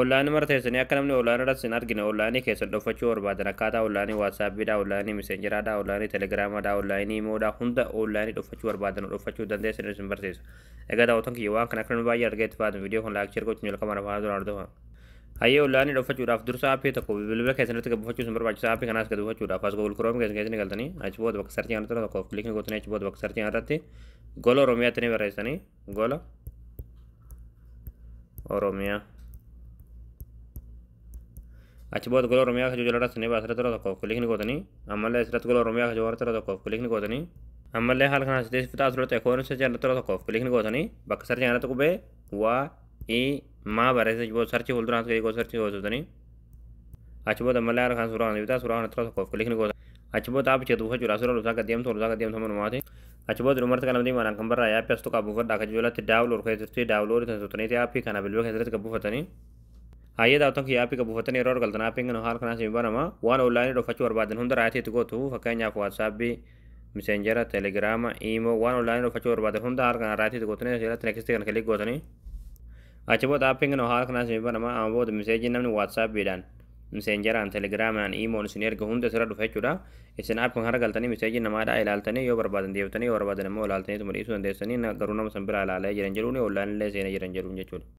Online mara teessanii akka namni online irratti hin argine online keessan dhokfachuu barbaadan, akkaataa online WhatsAppiidhaa, online Messengeraadhaa, online Telegramaadhaa, online Imoodhaa hunda online dhokfachuu barbaadan dhokfachuu dandeessan isin barsiisa. Egaa daawwattoon kiyya, waan kana akka namni baay'ee argee itti fayyadamu viidiyoo kun like, share gochuun jalqaba afaan duraan hordofa. Hayyee, online dhokfachuudhaaf dursa app tokko bilbila keessanitti gad buufachuu isin barbaachisa. App kanaas gad buufachuudhaaf as Google Chrome keessan keessatti galtanii, achi booda bakka search kanatti tokkoof click gootanii, achi booda bakka search irratti Gola Oromiyaatti ni barreessanii, Gola Oromiyaa. Achi booda Gola Oromiyaa kajuu jalatti ni baasa, irratti tokkoof click gootanii, ammallee asirratti Gola Oromiyaa kajuu irratti tokkoof click gootanii, ammallee haala kanaan sitti fixaa, asirratti ekoonisa jalatti tokkoof click gootanii, bakka search kanatti qubee waa i maa barreessa, booda search fuulduraan gadi goota search gootanii, achi booda ammallee haala kanaan suuraa kana bitaa, suuraa kanatti tokkoof click gootanii, achi booda appicha buufachuudhaaf suuraa lusaa gad deemtu, lusaa gad deemtu manumaati. Achi booda dhumarratti qalama diimaadhaan kan barraa'e app as tuqaa buufadhaa akka jalatti download keessatti download kan tuqxaniiti app kana bilbila keessatti gad buufatanii. Hayyee daawwattoon kiyya, app gad buufatanii yeroo argaltan appiin kana haala kanaan isin banama. Waan online dhokfachuu barbaadan hunda right itti gootu. Fakkeenyaaf WhatsApp, Messenger, Telegram, Imo, waan online dhokfachuu barbaadan hunda haala kanaan right itti gootanii, asirratti next kana click gootanii, achi booda appiin kana haala kanaan isin banama. Amma booda message namni WhatsAppiidhaan, Messengeraan, Telegramaan, Imoon isin erga hunda asirra dhufa jechuudha. Isin app kana galtanii message namaadhaa ilaaltanii, yoo barbaadan deebitanii, yoo barbaadan immoo ilaaltanii tuma dhiisuu dandeessanii, garuu nama san biraa ilaalee jiran jedhuun online illee seenee jiran jedhuun jechuudha.